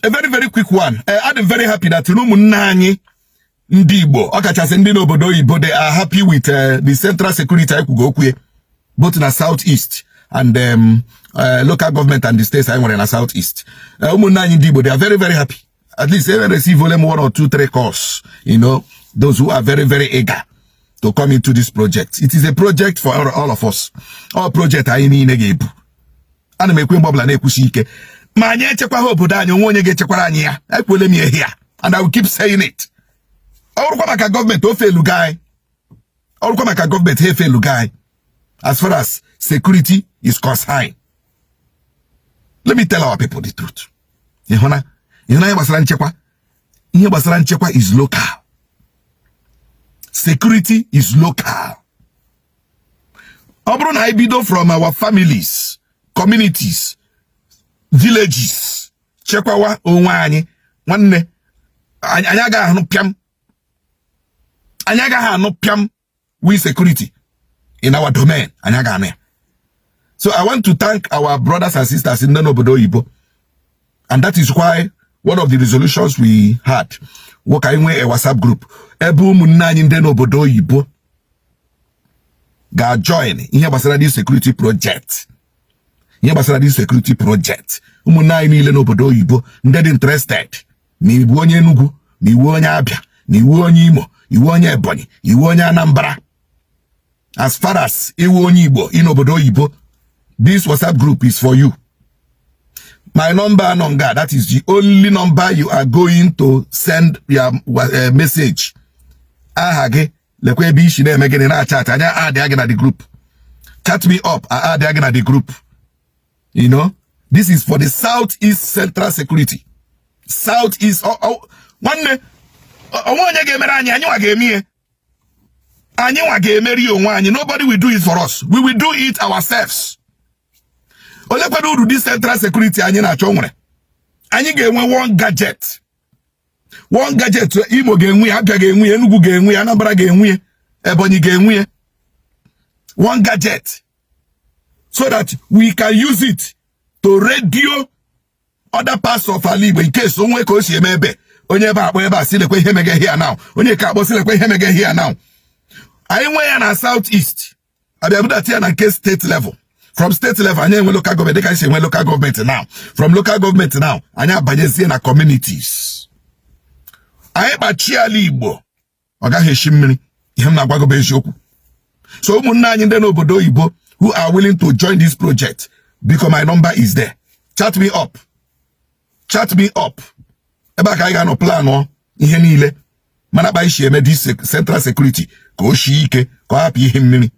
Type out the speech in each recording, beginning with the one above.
A very, very quick one. I'm very happy that ụmụnne anyị ndị Igbo, ọkachasị ndị n'obodo oyibo, they are happy with the central security anyị kwugo okwu, both na South East and local government and the states anyị nwere na South East. Ụmụnne anyị ndị Igbo, they are very, very happy. At least they receive only one or two, three calls, those who are very, very eager to come into this project. It is a project for all of us. All project anyị niile ga-ebu. Ana m ekwe mgbe ọbụla na-ekwusi ike, ma anyị echekwaghị obodo anyị, onwe onye ga-echekwara anyị ya. Ekwele m ya here and I will keep saying it. Ọ bụrụkwa maka gọọmenti, ofe eluga anyị. Ọ bụrụkwa maka gọọmenti, ha efe eluga anyị as far as security is concerned. Let me tell our people the truth. Ịhụna ihe gbasara nchekwa, ihe gbasara nchekwa is local. Security is local. Ọ bụrụ na anyị bido from our families, communities, villages, chekwawa onwe anyị, nwanne, anyị agaghị anụ pịam, anyị agaghị anụ pịam with security in our domain. Anyị agaghị anụ ya. So I want to thank our brothers and sisters in n'obodo oyibo, and that is why one of the resolutions we had wụ ka anyị nwee a WhatsApp group ebe ụmụnne anyị ndị n'obodo oyibo ga-join ihe gbasara this security project, ihe gbasara this security project. Ụmụnne anyị niile n'obodo oyibo ndị dị interested, ma iwu onye Enugu, ma iwu onye Abịa, ma iwu onye Imo, iwu onye Ebonyi, iwu onye Anambra, as far as iwu onye Igbo in obodo oyibo, this WhatsApp group is for you. My number nọ nga. That is the only number you are going to send your message. Aha gị, lekwa ebe isi na-eme gịnị, na-achat anya, add gị na the group. Chat me up, add gị na the group. This is for the Southeast Central Security. Southeast, nwanne, onwe onye ga-emere anyị, anyị nwa ga-eme ihe. Anyị nwa ga-emeri onwe anyị. Nobody will do it for us. We will do it ourselves. Olekwado uru dị Central Security anyị na-achọ nwere? Anyị ga-enwe one gadget. One gadget, Imo ga-enwe ya, Abia ga-enwe ya, Enugu ga-enwe ya, Anambra ga-enwe ya, Ebonyi ga-enwe ya. One gadget. So that we can use it to radio other parts of ala Igbo in case onwe ka o si eme ebe. Onye ebe akpọ ebe a si lekwe ihe mege here now. Onye ka akpọ si lekwe ihe mege here now. Anyị nwee ya na South East. Abịa budata ya na nke state level. From state level, anyị enwe local government dịka anyị si enwe local government now. From local government now, anyị abanyezie na communities. Anyị kpachie ala Igbo, ọ gaghị eshi mmiri. Ihe m na-agwa gị bụ eziokwu. So ụmụnne anyị ndị n'obodo oyibo who are willing to join this project, biko, my number is there. Chat me up. Chat me up. Ebe a ka anyị ga-anọ plan ihe niile mana kpa isi eme this central security ka o shie ike, ka ọ hapụ ihe mmiri.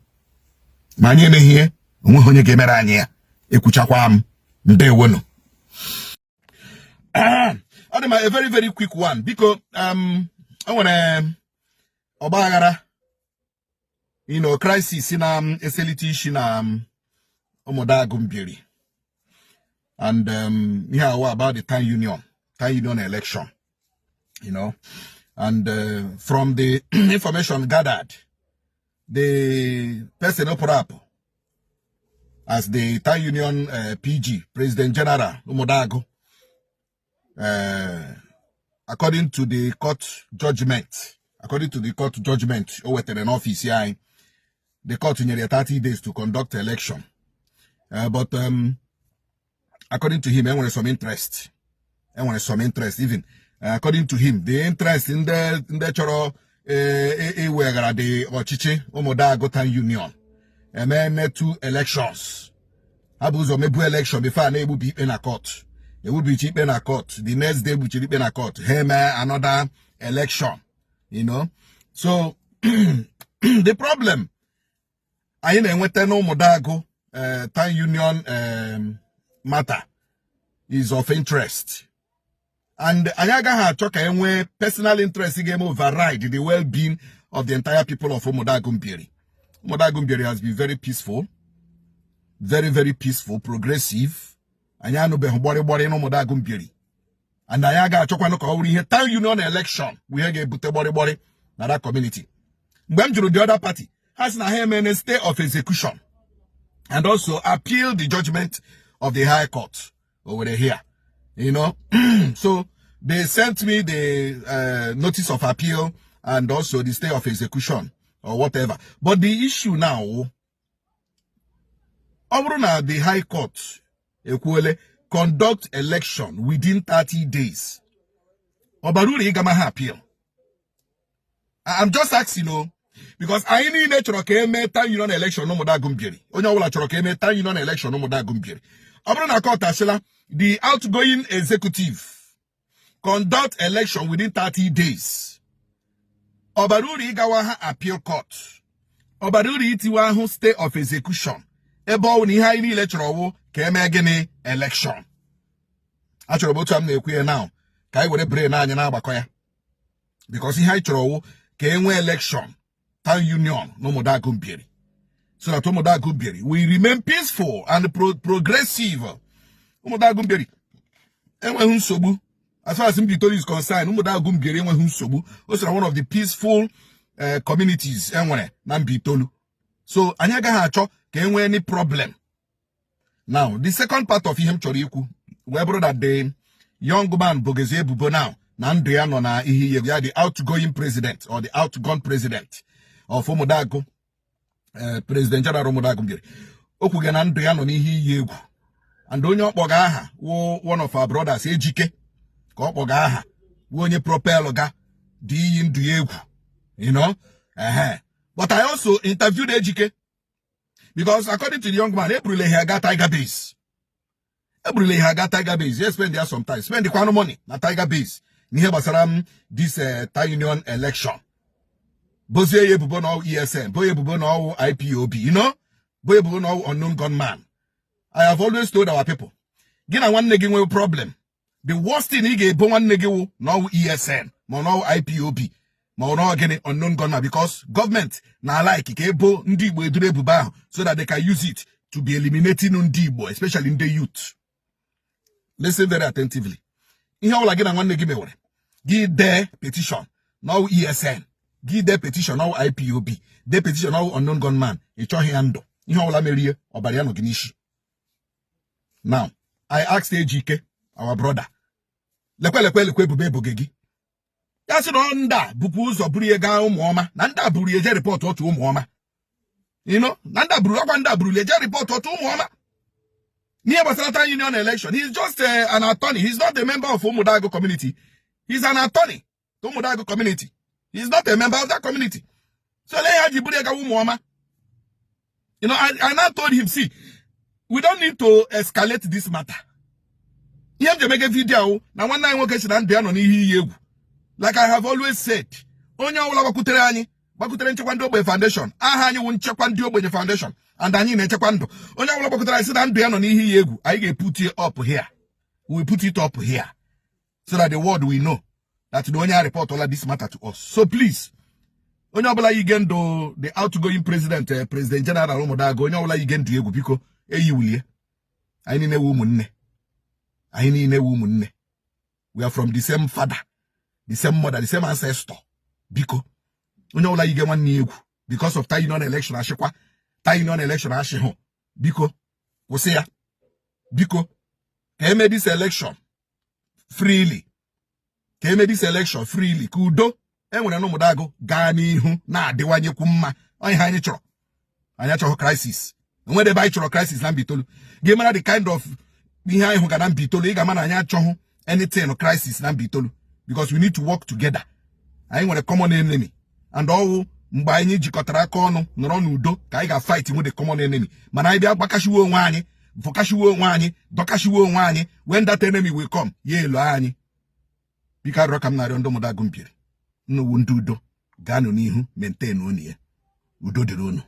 Ma anyị emeghị ihe, onweghị onye ga-emere anyị ya. Ekwuchakwa m. Ndewonu. Ọ dị ma, a very, very quick one, biko. O nwere ọgba aghara, crisis na eselite isi na Ụmụdagụ Mbieri and ihe awa about the town union election, and from the information gathered, the person who put up as the town union PG, President General Umudagu, according to the court judgment, according to the court judgment o wetara n'ọfịs anyị, the court nyere ya 30 days to conduct election. But according to him, enwere some interest, enwere some interest. Even according to him, the interest ndị chọrọ iweghara the ọchịchị Ụmụdagụ Town Union emene two elections. Ha bụ ụzọ mebu election before a na-egbubi ikpe na court. Egbubichi ikpe na court, the next day egbuchiri ikpe na court, ha eme another election. So the problem anyị na-enweta n'Ụmụdagụ Town Union matter is of interest, and anyị agaghị achọ ka e nwee personal interest ga-eme override the well-being of the entire people of Ụmụdagụ Mbieri. Ụmụdagụ Mbieri has been very peaceful, very, very peaceful, progressive. Anyị anụbeghị gbọrịgbọrị n'Ụmụdagụ Mbieri, and anyị agaghị achọkwanụ ka ọ bụrụ ihe town union election bụ ihe ga-ebute gbọrịgbọrị na that community. Mgbe m jụrụ the other party, ha sị na ha emene stay of execution and also appeal the judgment of the High Court over here. So they sent me the notice of appeal and also the stay of execution or whatever. But the issue now, ọ bụrụ na the High Court ekwuole conduct election within 30 days, ọ bara uru ịgama ha appeal? I'm just asking o, because anyị niile chọrọ ka emee town union election n'Ụmụdagụ Mbieri. Onye ọbụla chọrọ ka emee town union election n'Ụmụdagụ Mbieri. Ọ bụrụ na court asịla the outgoing executive conduct election within 30 days, ọ bara uru ịgawa ha appeal court? Ọ bara uru itiwe ahụ stay of execution, ebe ọ bụ na ihe anyị niile chọrọ wụ ka emee gịnị? Election. Achọrọ m otu a m na-ekwu ya now ka anyị were brain anyị na-agbakọ ya, because ihe anyị chọrọ wụ ka e nwee election town union n'Ụmụdagụ Mbieri, so that Ụmụdagụ Mbieri will remain peaceful and progressive. Ụmụdagụ Mbieri enweghị nsogbu. As far as Mbaitoli is concerned, Ụmụdagụ Mbieri enweghị nsogbu. O so na one of the peaceful communities enwere na Mbaitolu, so anyị agaghị achọ ka e nwee any problem. Now, the second part of ihe m chọrọ ikwu wee bụrụ that the young man bogezi ebubo now na ndụ ya nọ na ihe iyi ya, the outgoing president or the outgone president of Ụmụdagụ, president general Ụmụdagụ Mbieri, o kwuga na ndụ ya nọ n'ihe iyi egwu, and onye ọ kpọga aha wụ one of our brothers, Ejike, ka ọ kpọga aha wụ onye propel ga dị iyi ndụ ya egwu. Ehe, but I also interviewed Ejike, because according to the young man, eburule ha aga Tiger Base. Eburule ha aga Tiger Base, ya spend ya some time, spend kwanụ money na Tiger Base n'ihe gbasara m this town union election. Bozie ya ebubo na ọwụ ESN, bo ya ebubo na ọwụ IPOB, bo ya ebubo na ọwụ unknown gunman. I have always told our people, gị na nwanne gị nwee problem, the worst thing ị ga-ebo nwanne gị wụ na ọwụ ESN, ma ọ na ọwụ IPOB, ma ọ na ọwụ gịnị, unknown gunman, because gọọmenti na like ka ebo ndị Igbo eduru ebubo ahụ so that they can use it to be eliminating ndị Igbo, especially ndị youth. Listen very attentively. Ihe ọbụla gị na nwanne gị mewere, gị dee petition na ọwụ ESN, gị dee petition na ọwụ IPOB, dee petition na ọwụ unknown gunman, ị chọghị ya ndụ. Ihe ọbụla merie, ọbara ya nọ gị n'isi. Now, I asked Ejike, our brother, lekwe, lekwe, lekwe ebubo ebuge gị. Ya sị na ọ ndị a bukwa ụzọ buru ya gaa Ụmụọma, na ndị a buru ya eje report otu Ụmụọma, na ndị a buru ọkwa, ndị a buru ya eje report otu Ụmụọma n'ihe gbasara town union election. He's just an attorney. He's not a member of Umudago community. He's an attorney to Umudago community. He's not a member of that community. So lee ya ji buru ya gawa Ụmụọma. I now told him, "See, we don't need to escalate this matter." Ihe m ji emege video ahụ na nwanne anyị nwoke si na ndụ ya nọ n'ihe iyi egwu. Like I have always said, onye ọbụla gbakwutere anyị, gbakwutere Nchekwa Ndị Ogbenye Foundation, aha anyị wụ Nchekwa Ndị Ogbenye Foundation, and anyị na-echekwa ndụ. Onye ọbụla gbakwutere anyị sị na ndụ ya nọ n'ihe iyi egwu, anyị ga-eput it up here. We will put it up here so that the world will know that the onye a reportụla this matter to us. So please, onye ọbụla yige ndụ the outgoing president, president general Ụmụdago, onye ọbụla yige ndụ egwu, biko eyiwulie. Anyị niile wu ụmụnne. Anyị niile wu ụmụnne. We are from the same father, the same mother, the same ancestor. Biko, onye ọbụla yige nwanne ya egwu because of town union election, ashịkwa town union election ashị hụ, biko kwụsị ya. Biko, ka eme this election freely, ka eme this election freely, ka udo enwere n'Ụmụdagụ gaa n'ihu na-adịwanyekwu mma. Ọ ihe anyị chọrọ. Anyị achọghị crisis. Enwere ebe anyị chọrọ crisis na Mbaitolu. Gị mara the kind of ihe anyị hụga na Mbaitolu, ị ga-ama na anyị achọghị anything crisis na Mbaitolu, because we need to work together. Anyị nwere common enemy, and ọwụ mgbe anyị jikọtara aka ọnụ nọrọ n'udo ka anyị ga-fight with the common enemy. Mana anyị bịa gbakashiwe onwe anyị, vụkashiwe onwe anyị, dọkashiwe onwe anyị, when that enemy will come, ya elo anyị. Biko, arịrịọ ka m na-arịọ ndị Ụmụdagụ Mbieri, nnukwu ndị udo, gaanụ n'ihu maintain unu ya. Udo dịrị unu.